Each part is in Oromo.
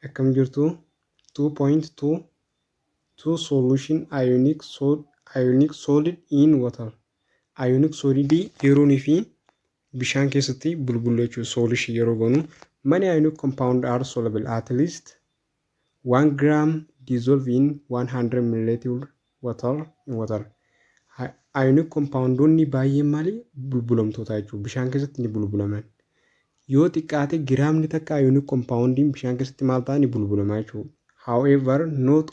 Akkam jirtu? 2.2 Two solution ionic sol ionic solid in water. Ionic solid yeroonii fi bishaan keessatti bulbullu jechuudha. Solution yeroo goonu many ionic compound are soluble at least 1 gram dissolve in 100 milliliter water in water. Ionic compoundonni baay'een maali bulbulamtoota jechuudha. Bishaan keessatti ni bulbulaman. Yoo xiqqaate giraamni takka ionic compoundiin bishaan keessatti maal ta'a ni bulbulama jechuudha. However, not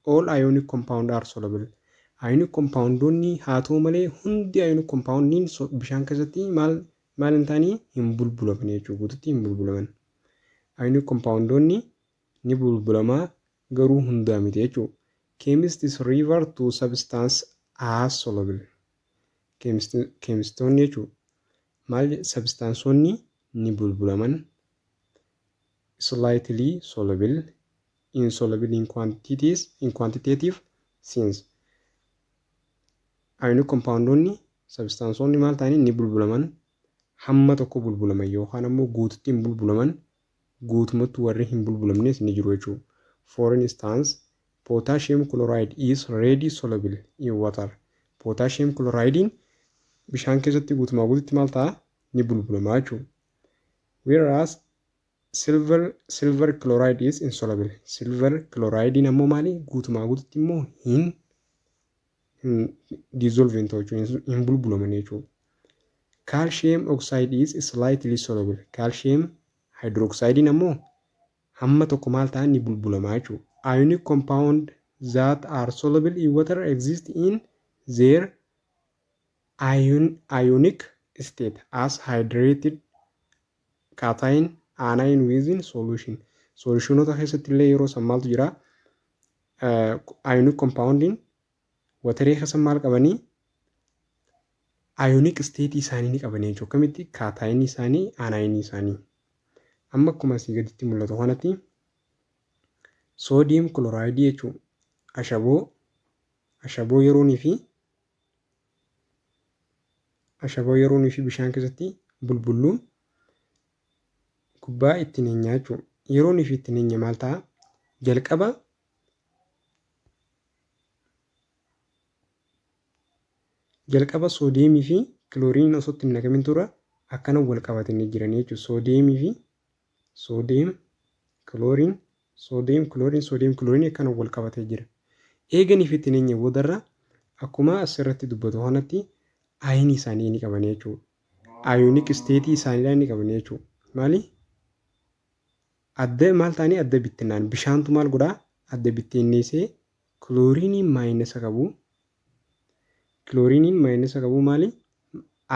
all ionic compound are soluble. Ionic compoundonni haa ta'u malee hundi ionic compoundiin bishaan keessatti maal maal hin taanii hin bulbulaman jechuudha. Guututti hin bulbulaman. Ionic compoundonni ni bulbulamaa garuu hundaa miti jechuudha. Chemists refer to substance as soluble. Keemistoonni jechuudha. Maal sabistaansonni ni bulbulaman slightly soluble, insoluble in quantities, in quantitative sense. Ionic compoundonni sabistaansonni maal ta'anii ni bulbulaman hamma tokko bulbulaman yookaan ammoo guututti hin bulbulaman guutumatti warri hin bulbulamnes ni jiru jechuudha. For instance, potassium chloride is readily soluble in water. Potassium chloridein bishaan keessatti guutumaa guututti maal ta'a? Ni bulbulama jechuudha. Whereas silver chloride is insoluble. Silver chloride ammoo maali? Guutumaa guututti immoo hin dissolve hin ta'u jechuudha. Hin bulbulaman jechuudha. Calcium oxide is slightly soluble. Calcium hydroxide ammoo hamma tokko maal ta'a ni bulbulama jechuudha. Ionic compound that are soluble in water exist in their ionic state as hydrated cation anion within solution. Solutionota keessatti illee yeroo san maaltu jira? Ionic compoundiin waterii keessa maal qabanii? Ionic state isaanii ni qabanii jechuudha. Akkamitti? Kaataayinii isaanii, anaayinii isaanii. Amma akkuma asii gaditti mul'atu kanatti soodiyeem kilooraayidii jechuun ashaboo ashaboo yeroonii fi ashaboo yeroonii fi bishaan keessatti bulbulluu gubbaa itti neenyaa jechuudha. Yeroonii fi itti neenye maal ta'a? Jalqaba jalqaba soodiyeemii fi kilooriiniin osoo itti hin naqamin dura akkana wal qabatanii jiranii jechuudha. Soodiyeemii fi soodiyeem kilooriin soodiyeem kilooriin soodiyeem kilooriin akkana wal qabatee jira. Eeganii fi itti neenye boodarra akkuma asirratti dubbatu kanatti ayinii isaanii ni qabanii jechuudha. Ayoonik isteetii isaaniidhaa ni qabanii jechuudha. Maali? Adda maal ta'anii adda bittinnaan bishaantu maal godhaa? Adda bittinneessee kilooriiniin maayinasa qabu Kilooriiniin maayinasa qabu maali?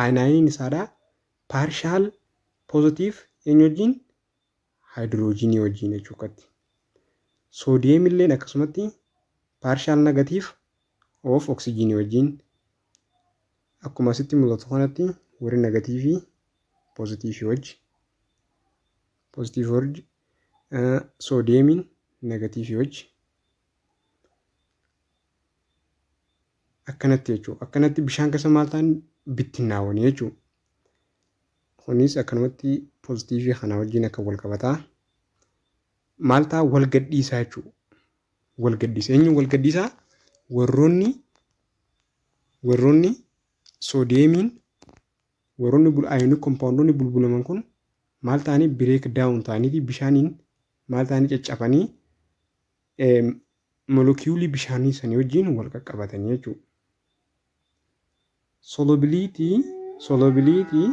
Anaayiniin isaadha. Paarshaal poozitiif eenyu wajjin? Haayidroojiinii wajjin jechuudha. Soodiyeem illeen akkasumatti paarshaal nagatiif of oksijiinii wajjin akkuma asitti mul'atu kanatti warri nagatiivii poozitiivii wajji poozitiivii wajji soodiyeemiin nagatiivii wajji Akkanatti jechuudha. Akkanatti bishaan keessa maal ta'an bittinnaawanii jechuudha. Kunis akkanumatti pozitiivii kana wajjin akka wal qabataa. Maal ta'a wal gadhiisaa jechuudha. Wal gadhiisa. Eenyu wal gadhiisaa? Warroonni warroonni soodiyeemiin warroonni ayooniik kompaawundoonni bulbulaman kun maal ta'anii bireek daawun ta'anii bishaaniin maal ta'anii caccabanii molekiyuulii bishaanii sanii wajjin wal qaqqabatanii jechuudha. Solubility solubility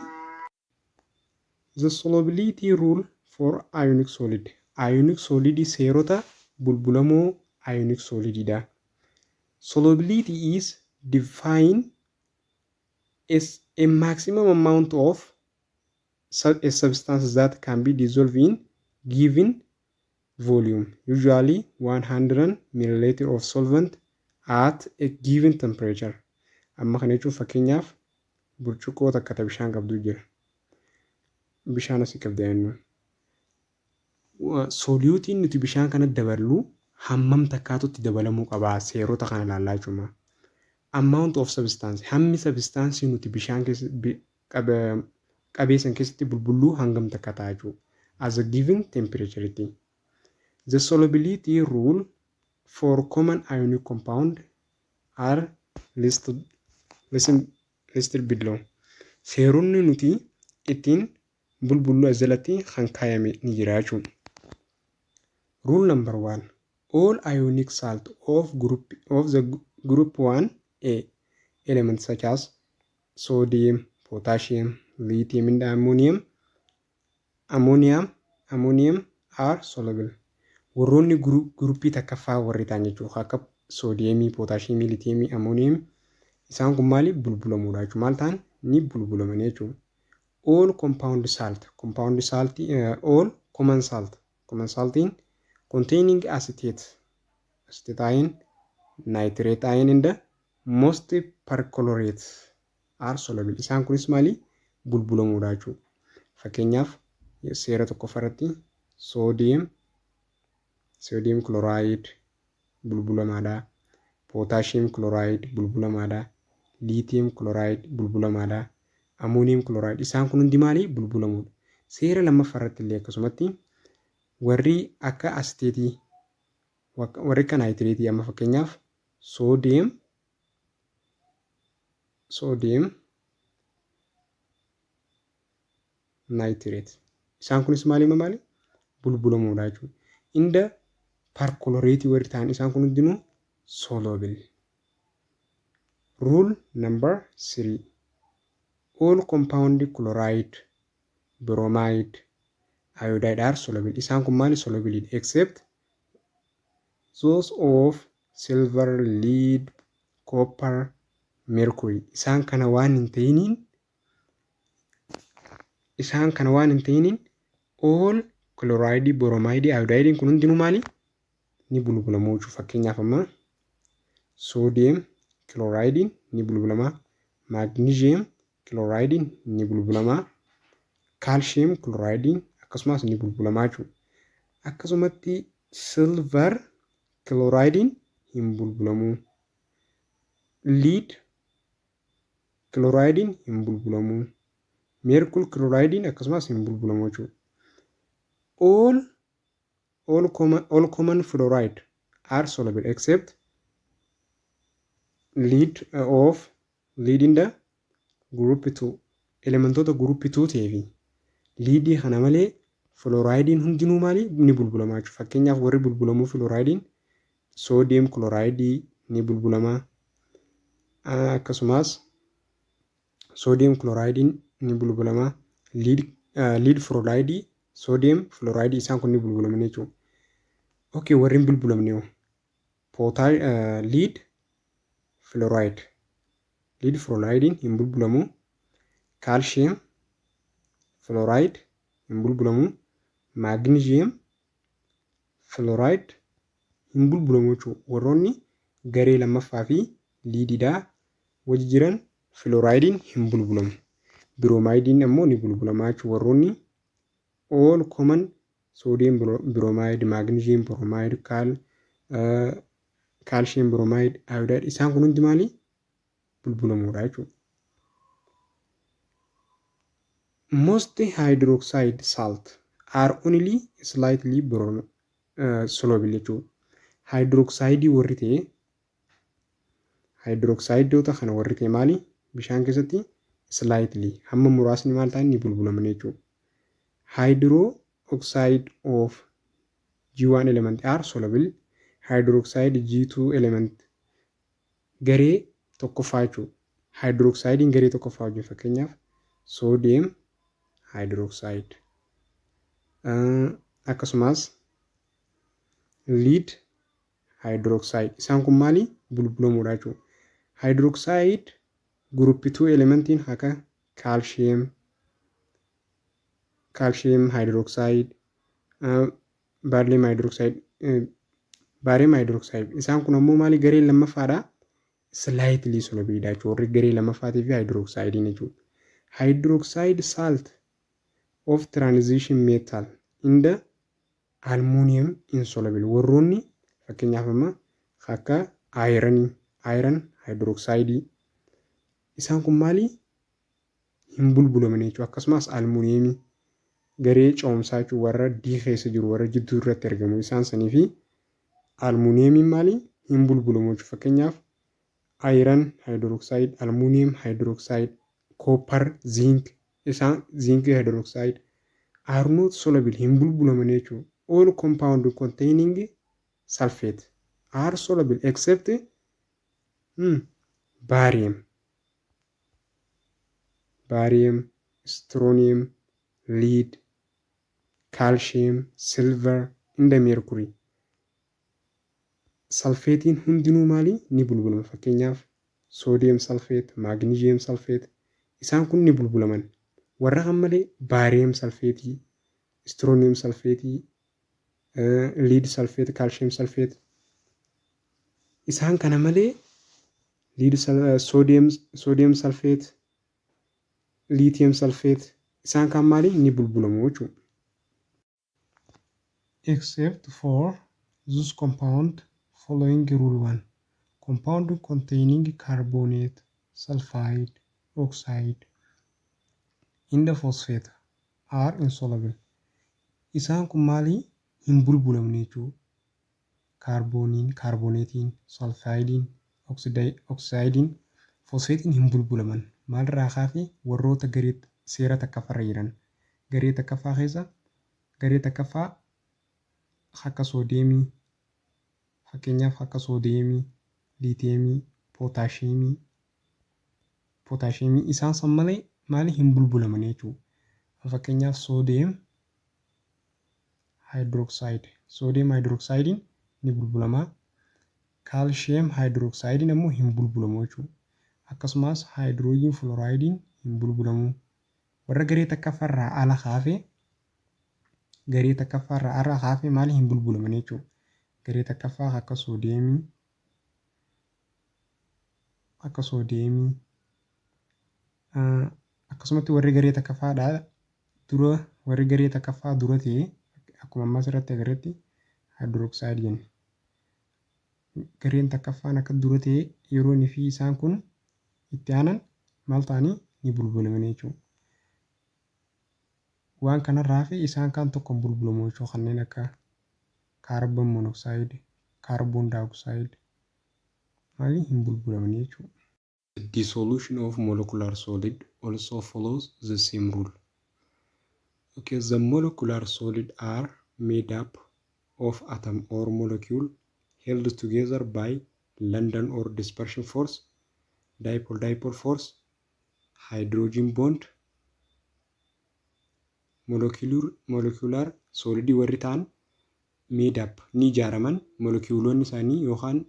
The solubility rule for ionic solid. Ionic solid seerota bulbulamoo ionic solid dha. Solubility is defined as a maximum amount of a substance that can be dissolved in given volume, usually 100 milliliter of solvent at a given temperature. Amma kana jechuun fakkeenyaaf burcuqqoo takka ta bishaan qabdu jira. Bishaan asii qabda jennu. Sooliyuutiin nuti bishaan kana daballu hammam takkaatutti dabalamuu qaba seerota kana ilaallaa jechuudha. Amount of substance hammi substance nuti bishaan keessa qabee san keessatti bulbulluu hangam takka ta'a jechuudha. As a given temperature tti. The solubility rule for common ionic compound are listed below. Seeronni nuti ittiin bulbullu as jalatti kan kaayame ni jira jechuudha. Rule number one: All ionic salt of the group 1A elements such as sodium, potassium, lithium and ammonium are soluble. Warroonni groupii takkaffaa warri ta'an jechuudha. Akka soodiyeemii, pootaashiyeemii, liitiyeemii, amooniyem isaan kun maali bulbulamuudha jechuudha. Maal ta'an ni bulbulamanii jechuudha. All compound salt, compound salt, all common salt, common saltiin containing acetate ion, nitrate ion and most perchlorate are soluble. Isaan kunis maali bulbulamuudha jechuudha. Fakkeenyaaf, seera tokkoffaa irratti sodium chloride bulbulamaadha. Potassium chloride bulbulamaadha. Lithium chloride bulbulamaadha. Ammonium chloride, isaan kun hundi maali bulbulamuudha. Seera lammaffaa irratti illee akkasumatti warri akka acetateii, warri akka nitrateii, amma fakkeenyaaf sodium nitrate, isaan kunis maali maali bulbulamuudha jechuudha. Inda perchlorateii warri ta'an isaan kun hundinuu soluble. Rule number three: All compound chloride, bromide, iodide are soluble. Isaan kun maali soluble except those of silver, lead, copper, mercury. Isaan kana waan hin ta'iniin all chloride, bromide, iodide kun hundinuu maali ni bulbulamu jechuudha. Fakkeenyaaf, amma sodium chloride ni bulbulama, magnesium chloride ni bulbulama, calcium chloride akkasumas ni bulbulama jechuudha. Akkasumatti silver chloride hin bulbulamu. Lead chloride hin bulbulamu. Mercury chloride akkasumas hin bulbulamu jechuudha. All common fluoride are soluble except lead of lead in the group 2, elementoota group 2 ta'ee fi leadii kana malee fluoridiin hundinuu maali ni bulbulama jechuudha. Fakkeenyaaf, warri bulbulamuu fluoridiin sodium chloride ni bulbulama. Akkasumas sodium chloride ni bulbulama. Lead fluoride, sodium fluoride, isaan kun ni bulbulaman jechuudha. Okay, warri hin bulbulamne hoo? Lead fluoride. Lead fluoride hin bulbulamu. Calcium fluoride hin bulbulamu. Magnesium fluoride hin bulbulamu jechuudha. Warroonni garee lammaffaa fi leadiidhaa wajji jiran fluoridiin hin bulbulamu. Bromidiin ammoo ni bulbulama jechuudha. Warroonni all common sodium bromide, magnesium bromide, calcium bromide, iodide, isaan kun hundi maali? Bulbulamuudha jechuudha. Most hydroxide salt are only slightly soluble jechuudha. Hydroxide warri ta'e, hydroxideota kana warri ta'e maali? Bishaan keessatti slightly, hamma muraasni maal ta'an ni bulbulaman jechuudha. Hydroxide of G1 element are soluble. Hydroxide G2 element, garee tokkoffaa jechuudha. Hydroxidein garee tokkoffaa wajjin, fakkeenyaaf sodium hydroxide, akkasumas lead hydroxide, isaan kun maali bulbulamuudha jechuudha. Hydroxide group 2 elementiin akka calcium hydroxide, barium hydroxide, barium hydroxide, isaan kun ammoo maali garee lammaffaadha, slightly soluble jechuudha. Warri garee lammaffaatii fi hydroxidein jechuudha. Hydroxide salt of transition metal in the aluminium insoluble. Warroonni fakkeenyaaf amma akka ironii, iron hydroxide, isaan kun maali hin bulbulaman jechuudha. Akkasumas aluminiumii Garee ce'umsaa jechuun warra D keessa jiru, warra jidduu irratti argamu, isaan sanii fi almuuniyeemiin maali? Hin bulbulamu jechuudha. Fakkeenyaaf, iron hydroxide, aluminium hydroxide, copper, zinc, isaan zinc hydroxide are not soluble, hin bulbulaman jechuudha. All compound containing sulfate are soluble except barium, strontium, lead, calcium, silver and mercury. Salfeetiin hundinuu maali? Ni bulbulama. Fakkeenyaaf, sodium sulfate, magnesium sulfate, isaan kun ni bulbulaman. Warra kan malee barium salfeetii, strontium salfeetii, lead sulfate, calcium sulfate, isaan kana malee lead, sodium sulfate, lithium sulfate, isaan kan maali? Ni bulbulamu jechuudha. Except for those compound following rule 1. Compound containing carbonate, sulfide, oxide, and the phosphate are insoluble. Isaan kun maali? Hin bulbulamne jechuudha. Kaarbooniin, kaarbooneetiin, sulfaayidiin, oksaayidiin, fosfeetiin hin bulbulaman. Maalirraa kaafee? Warroota garee seera takkaffaarra jiran. Garee takkaffaa keessa, garee takkaffaa akka soodeemii, fakkeenyaaf akka soodeemii, liitiyeemii, pootaashiyeemii, isaan san malee maali? Hin bulbulaman jechuudha. Fakkeenyaaf, sodium hydroxide. Sodium hydroxidiin ni bulbulama. Calcium hydroxidiin ammoo hin bulbulamu jechuudha. Akkasumas hydrogen fluoridiin hin bulbulamu. Warra garee takkaffaarraa ala kaafee, garee takkaffaarraa ala kaafee maali? Hin bulbulaman jechuudha. Garee takkaffaa akka soodeemii, akkasumatti warri garee takkaffaadhaa dura, warri garee takkaffaa dura ta'e, akkuma ammas irratti agarretti hydroxide jenna. Gareen takkaffaan akka dura ta'e yeroo inni fi isaan kun itti aanan maal ta'anii? Ni bulbulaman jechuudha. Waan kanarraa fi isaan kaan tokko hin bulbulamu jechuudha, kanneen akka carbon monoxide, carbon dioxide maali? Hin bulbulaman jechuudha. The dissolution of molecular solid also follows the same rule. Okay, the molecular solid are made up of atom or molecule held together by London or dispersion force, dipole-dipole force, hydrogen bond. Molecular solidii warri ta'an made up, ni ijaaraman, molekiyuulonni isaanii yookaan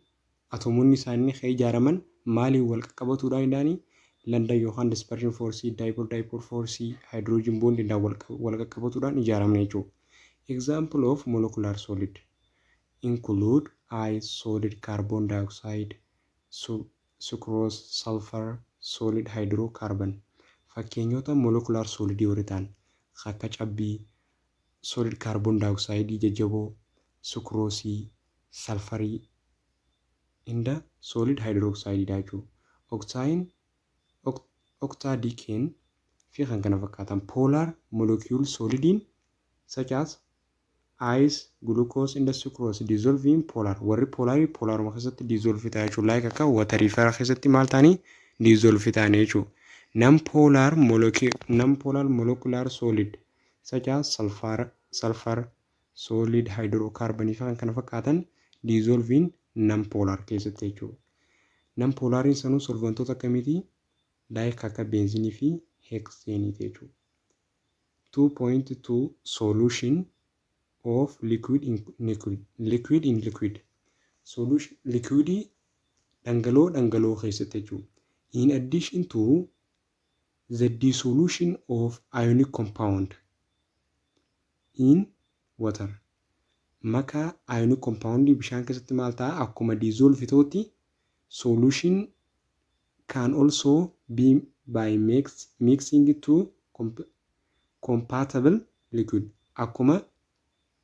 atomoonni isaanii kan ijaaraman maaliin wal qaqqabatuudhaan danda'anii? London yookaan dispersion force, dipole dipole force, hydrogen bond wal qaqqabatuudhaan ijaaraman jechuudha. Example of molecular solid include ice, solid carbon dioxide, sucrose, sulfur, solid hydrocarbon. Fakkeenyota molecular solidii warri ta'an akka cabbii, solid carbon dioxide jajjaboo, sukroosii, salfarii and solid hydroxide dha jechuudha. Oksaayin, octadecane fi kan kana fakkaatan. Polar molecule solidiin such as ice, glucose and sucrose dissolve in polar. Warri poolaarii poolaaruma keessatti dissolve ta'a jechuudha. Like akka waterii fara keessatti maal ta'anii? Dissolve ta'anii jechuudha. Non polar molecular solid such as sulfur, solid hydrocarbon fi kan kana fakkaatan dissolve in non polar keessatti jechuudha. Non polariin sanuu solvantoota akkamiiti? Like akka beenzinii fi hexeeniiti jechuudha. 2.2 Solution of liquid in liquid. Liquid in liquid. Solution liquidii dhangala'oo dhangala'oo keessatti jechuudha. In addition to the dissolution of ionic compound in water. Makaa ionic compound bishaan keessatti maal ta'a? Akkuma dissolve ta'utti, solution can also be by mixing two compatible liquid. Akkuma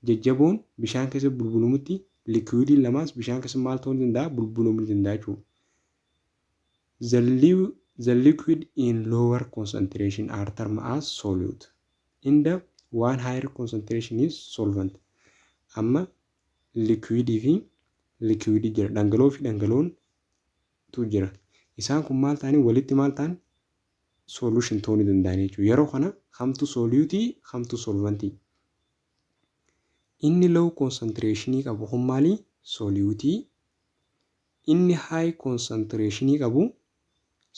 jajjaboon bishaan keessa bulbulamutti, liquidiin lamaas bishaan keessa maal ta'uu danda'a? Bulbulamuu ni danda'a jechuudha. The liquid in lower concentration are termed as solute. In the One higher concentration is solvent. Amma liquidii fi liquidii jira. Dhangala'oo fi dhangala'oon tu jira. Isaan kun maal ta'anii walitti maal ta'an, solution ta'uu ni danda'an jechuudha. Yeroo kana kamtu soluteii, kamtu solventii? Inni low concentrationii qabu kun maali? Soluteii. Inni high concentrationii qabu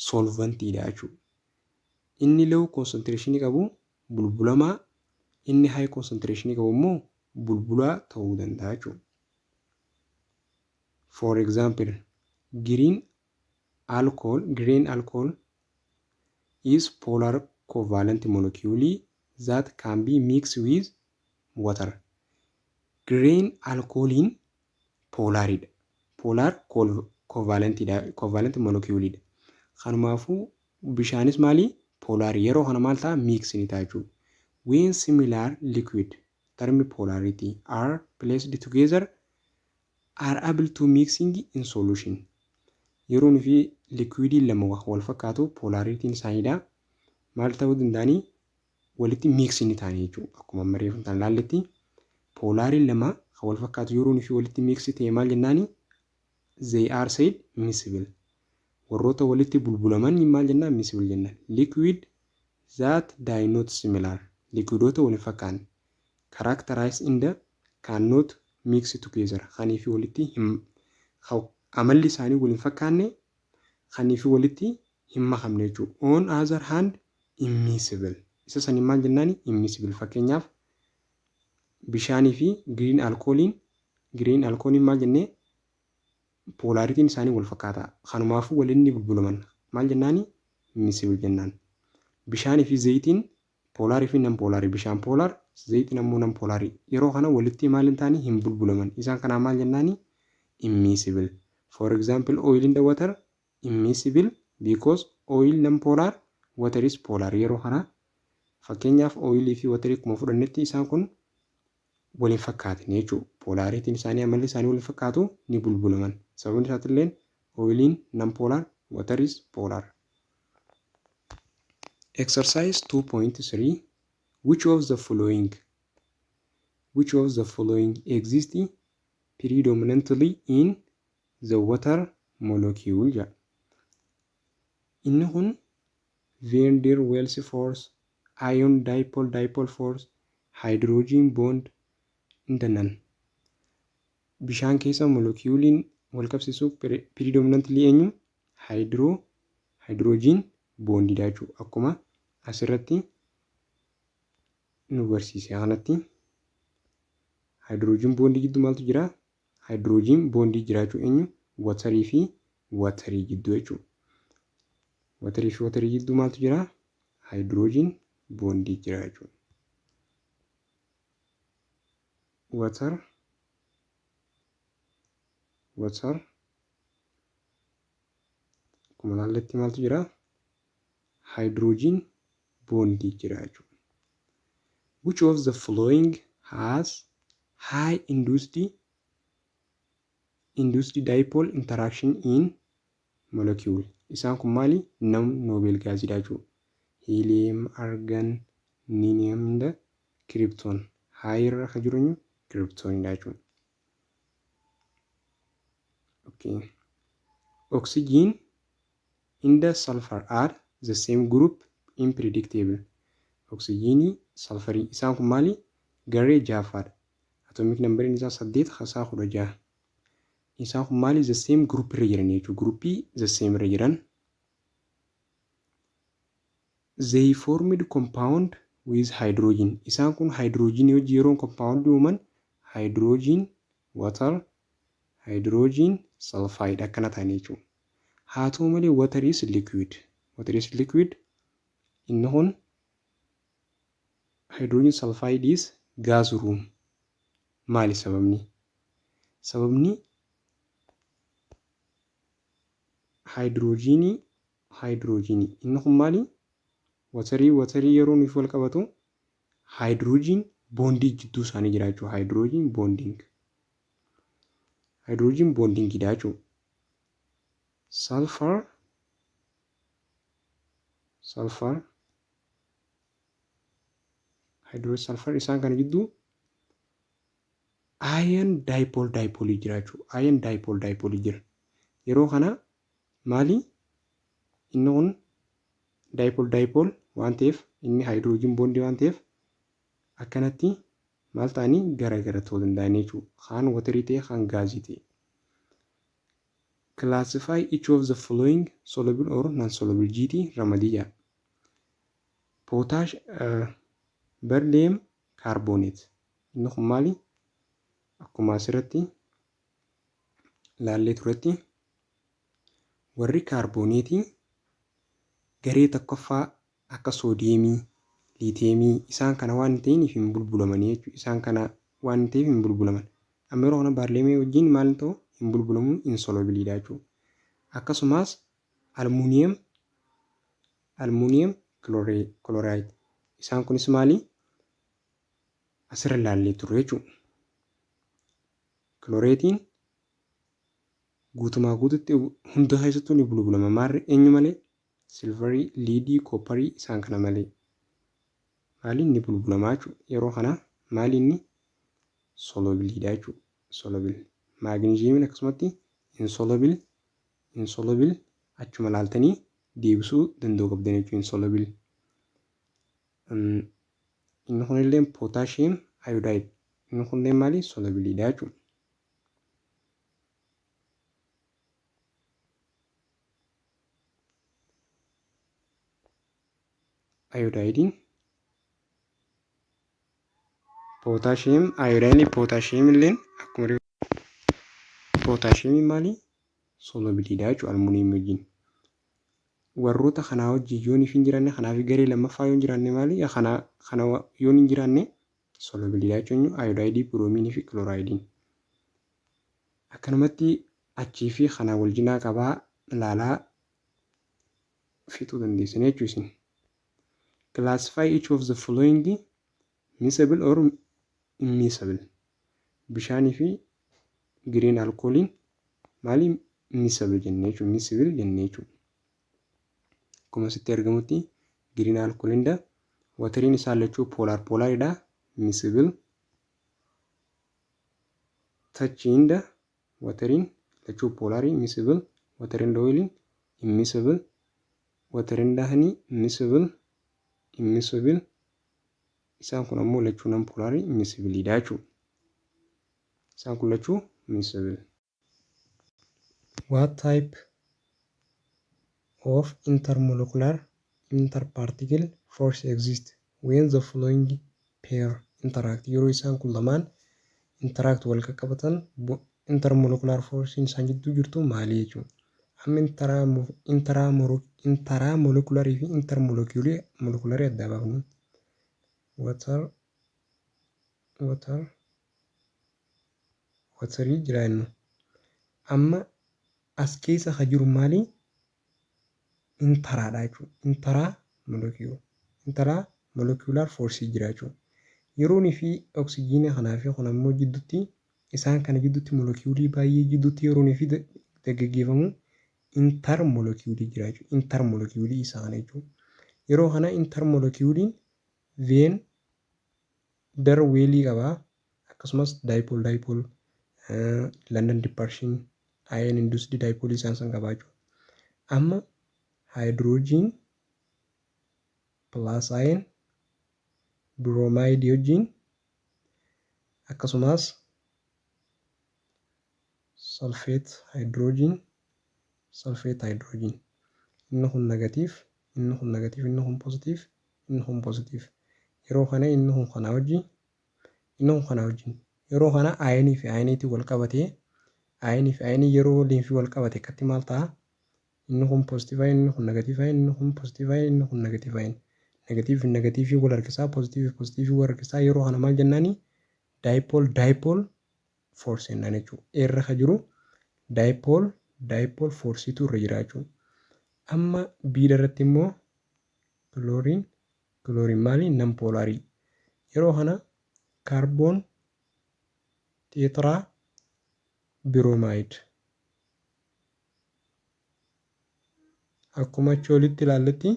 solventiidha jechuudha. Inni low concentrationii qabu bulbulamaa, inni high concentrationii qabu immoo bulbulaa ta'uu danda'a jechuudha. For example, green alcohol is polar covalent molecule that can be mixed with water. Grain alcoholiin polaridha. Polar covalentidha. Covalent moleculeidha. Kanumaafuu bishaanis maali? Polarii. Yeroo kana maal ta'a? Mix ni ta'a jechuudha. When similar liquid term polarity are placed together are able to mixing in solution. Yeroo fi liquidii lama wal fakkaatu polarityn isaaniidha. Maal ta'uu danda'anii? Walitti mix ni ta'anii jechuudha. Akkuma amma reefu tan ilaalletti polariin lama kan wal fakkaatu yeroo fi walitti mix ta'e maal jennaani? They are said miscible. Warroota walitti bulbulaman maal jennaan? Miscible jennaan. Liquid that do not similar. Liquidoota wal hin fakkaanne. Characterize in the cannot mix together. Kanii fi walitti hin amalli isaanii wal hin fakkaanne, kanii fi walitti hin makamne jechuudha. On other hand, immiscible. Isa sanii maal jennaani? Immiscible. Fakkeenyaaf, bishaanii fi green alcoholiin maal jennee? Polarityn isaanii wal fakkaata. Kanumaafuu waliin ni bulbulaman. Maal jennaani? Miscible jennaan. Bishaanii fi zayitiin polarii fi non polarii. Bishaan polar, zayitiin ammoo non polarii. Yeroo kana walitti maal hin taane? Hin bulbulaman. Isaan kanaa maal jennaani? Immiscible. For example, oil in the water immiscible because oil non polar, water is polar. Yeroo kana fakkeenyaaf oilii fi waterii akkuma fudhannetti isaan kun waliin fakkaatan jechuudha. Polarityn isaanii, amalli isaanii waliin fakkaatu, ni bulbulaman. Sababni isaatillee oiliin non polar, water is polar. Exercise 2.3. Which of the following exists predominantly in the water molecule jedha. Inni kun Van der Waals force, ion dipole dipole force, hydrogen bond, and none. Bishaan keessa moleculeiin wal qabsiisu predominantly eenyu? Hydrogen bondidha jechuudha. Akkuma asirratti nu barsiise kanatti hydrogen bondii gidduu maaltu jira? Hydrogen bondii jira jechuudha. Eenyu? Waterii fi waterii gidduu jechuudha. Waterii fi waterii gidduu maaltu jira? Hydrogen bondii jira jechuudha. Water, water akkuma ilaalletti maaltu jira? Hydrogen bondii jira jechuudha. Which of the following has high induced dipole interaction in molecule? Isaan kun maali? Non noble gasiidha jechuudha. Helium, argon, neon and krypton. High irra kan jiru kryptonidha jechuudha. Okay. Oxygen and the sulfur are the same group in periodic table. Oksijiinii, sulfurii isaan kun maali? Garee ja'affaadha. Atomic numberiin isaa 8, hasaa 16. Isaan kun maali? The same group irra jiran jechuudha. Groupii the same irra jiran. They formed compound with hydrogen. Isaan kun hydrogen wajji yeroo compound uuman hydrogen, water, hydrogen sulfide akkana ta'an jechuudha. Haa ta'u malee, water is liquid. Water is liquid. Inni kun hydrogen sulfide is gas room. Maali sababni? Sababni hydrogenii inni kun maali? Waterii yeroo nuuf wal qabatu hydrogen bondii jidduu isaanii jira jechuudha. Hydrogen bonding. Hydrogen bondingidha jechuudha. Sulfur Hydrogen sulfur isaan kana jidduu ion dipole dipole jira jechuudha. Ion dipole dipole jira. Yeroo kana maali inni kun dipole dipole waan ta'eef, inni hydrogen bondii waan ta'eef, akkanatti maal ta'anii gara gara ta'uu danda'anii jechuudha. Kaan waterii ta'e, kaan gaazii ta'e. Classify each of the following soluble or non-soluble GT ramadii jedha. Potash beryllium carbonate inni kun maali? Akkuma asirratti laallee turetti, warri kaarbooneetii garee tokkoffaa akka soodiyeemii, liitiyeemii isaan kana waan hin ta'iniif hin bulbulamanii jechuudha. Isaan kana waan hin ta'eef hin bulbulaman. Amma yeroo kana baarleemii wajjin maal ta'u? Hin bulbulamu, insolubleiidha jechuudha. Akkasumas aluminium chloride isaan kunis maali? Asirra laallee turre jechuudha. Kilooreetiin guutumaa guututti hunda keessattuu ni bulbulama. Maarri eenyu malee? Silverii, leadii, copperii isaan kana malee. Maaliin ni bulbulamaa jechuudha. Yeroo kana maali inni? Solubleiidha jechuudha. Soluble. Maagneeziyemiin akkasumatti insoluble, insoluble achuma laaltanii deebisuu danda'u qabdan jechuudha, insoluble. Inni kunillee potassium iodide, inni kunillee maali? Solubleiidha jechuudha. Iodideiin potassium iodide, potassium illeen akkuma potassiumiin maali? Solubleiidha jechuudha aluminium wajjin. Warroota kanaa wajjin yoon hin jiraanne, kanaaf garee lammaffaa yoo hin jiraanne, maali kana kana yoon hin jiraanne solubleiidha jechuun iodide, bromine fi chlorideiin. Akkanumatti achii fi kanaa wal cinaa qabaa ilaalaa fixuu dandeessan jechuu isin. Classify each of the following miscible or immiscible. Bishaanii fi grain alkooliin maali? Miscible jennee jechuudha. Miscible jennee jechuudha. Akkuma asitti argamutti grain alkooliin da wateriin isaa lachuu polar polaridha. Miscible touching the wateriin lachuu polarii, miscible. Water and oiliin immiscible. Water and honey miscible, immiscible. Isaan kun ammoo lachuu non polarii, miscibleiidha jechuudha. Isaan kun lachuu miscible. What type of intermolecular interparticle force exists when the following pair interact? Yeroo isaan kun lamaan interact, wal qaqqabatan, intermolecular force isaan jidduu jirtu maali jechuudha. Amma intramolecularii fi intermolecularii adda baafnu. Water, water, waterii jira jennu. Amma as keessa ka jiru maali? Intraadha jechuudha. Intramolecule. Intramolecular force jira jechuudha. Yeroonii fi oksijiinii kanaa fi kun ammoo jidduutti, isaan kana jidduutti, moleculeii baay'ee jidduutti yeroonii fi gaggeeffamu intermoleculeii jira jechuudha. Intermoleculeii isa kana jechuudha. Yeroo kana intermoleculeiin Van der Waalii qabaa. Akkasumas dipole dipole, London dispersion, ion induced dipole isaan san qabaa jechuudha. Amma hydrogen plus ion bromide wajjin, akkasumas sulfate hydrogen, sulfate hydrogen, inni kun negative, inni kun negative, inni kun positive, inni kun positive. Yeroo kana inni kun kanaa wajjin, inni kun kanaa wajjin, yeroo kana ionii fi ioniitiin wal qabatee, ionii fi ionii yeroo waliin fi wal qabate akkatti maal ta'a? Inni kun positive ion, inni kun negative ion, inni kun positive ion, inni kun negative ion, negative fi negative wal harkisaa, positive fi positive wal harkisaa. Yeroo kana maal jennaani? Dipole dipole force jennaan jechuudha. Irra ka jiru dipole dipole forceiitu irra jira jechuudha. Amma biidha irratti immoo chlorine, chlorine maali? Non polarii. Yeroo kana carbon tetra bromide akkuma achi olitti ilaalletti,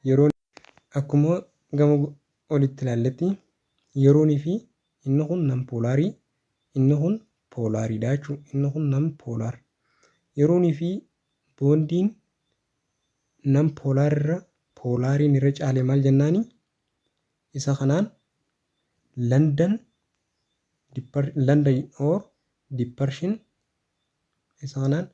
yeroo akkuma gama olitti ilaalletti Yeroonii fi inni kun non polarii, inni kun polariidha jechuudha. Inni kun non polar. Yeroonii fi bondiin non polar irra polariin irra caale maal jennaani? Isa kanaan London or dispersion, isa kanaan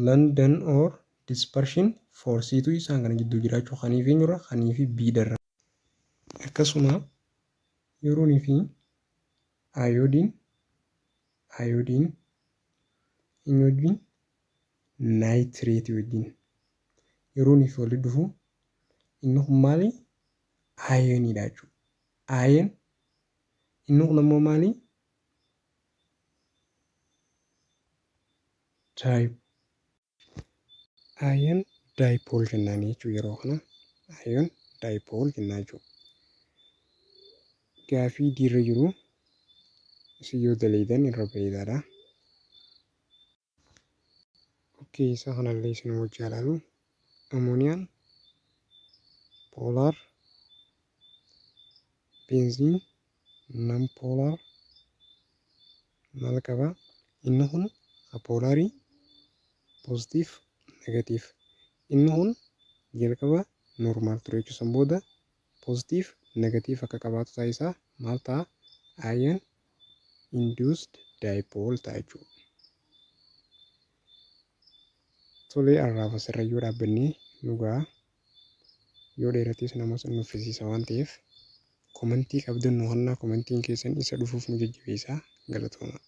London or dispersion forceiitu isaan kana gidduu jiraachuu kanii fi eenyurra kanii fi biidarra. Akkasuma yeroonii fi iodine inni wajjin nitrateii wajjin yeroonii fi walitti dhufu inni kun maali? Ioniidha jechuudha. Ion inni kun ammoo maali? Type ion dipole jennaan jechuudha yeroo kana ion dipole jennaan jechuudha. Gaafii diirra jiru isin yoo daleeydan irra bareedaadha. Okay, isa kanallee isin wajji ilaalu. Ammooniyaan polar, benzene non polar maal qaba? Inni kun polarii positive negative. Inni kun jalqaba normal ture jechuudha. San booda positive negative akka qabaatu taasisaa maal ta'a? Ion induced dipole ta'a jechuudha. Tolee, har'aaf asirra yoo dhaabbannee nu ga'a. Yoo dheerates nama nuffisiisa waan ta'eef commentii qabdan nu hannaa, commentiin keessan isa dhufuuf nu jajjabeessa, galatooma.